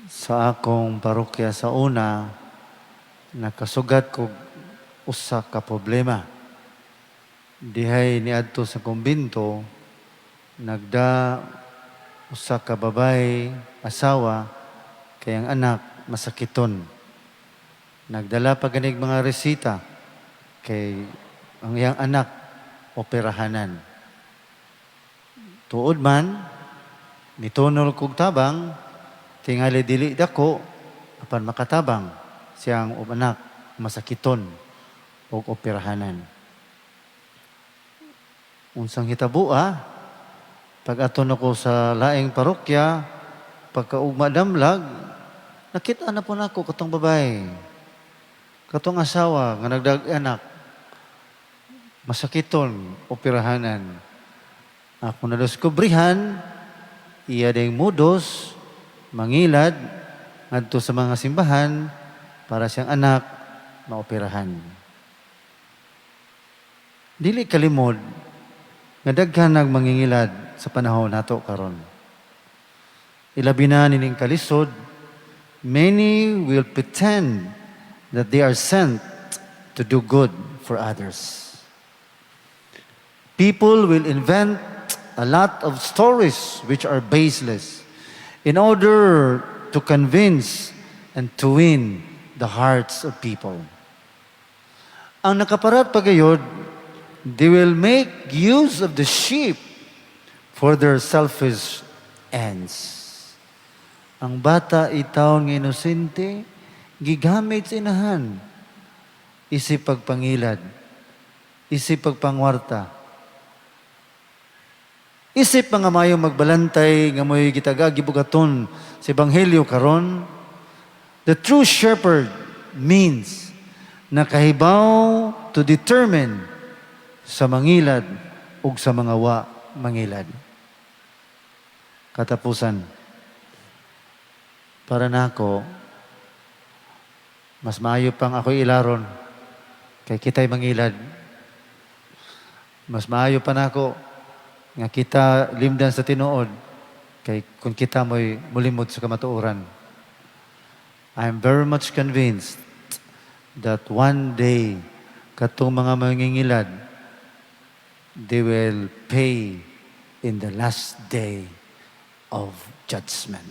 Sa akong parokya sa una, nakasugat kog usa ka problema. Dihay niadto sa kumbinto, nagda usa ka babae, asawa, kay ang anak masakiton. Nagdala pa ganig mga resita kay ang iyang anak operahanan. Tuod man, mitunol kog tabang, tingali dili dako, apan makatabang siyang anak masakiton og operahanan. Unsang hitabua, pag ato nako sa laing parokya, pagkaugma damlag, nakita na po nako katong babae. Katong asawa nga nagdag anak, masakiton, operahanan. Ako nadiskubrihan, iya ding modus, mangilad, ngadto sa mga simbahan, para siyang anak, maoperahan. Dili kalimod, nga daghan nag mangingilad sa panahon nato karon. Ilabi na nining kalisod, many will pretend that they are sent to do good for others. People will invent a lot of stories which are baseless in order to convince and to win the hearts of people. Ang nakaparat pagayod, they will make use of the sheep for their selfish ends. Ang bata itaw nga inosente, gigamit sa inahan. Isip pagpangilad, isip pagpangwarta, isip mga mayo magbalantay nga mo'y gitaga gibugaton sa ebanghelyo karon. The true shepherd means nakahibaw to determine sa mangilad ug sa mga wa mangilad. Katapusan, para nako, mas maayo pang ako'y ilaron kay kita'y mangilad. Mas maayo pa nako nga kita limdan sa tinuod kay kung kita mo'y mulimod sa kamatuoran. I am very much convinced that one day katong mga mangingilad, they will pay in the last day of judgment.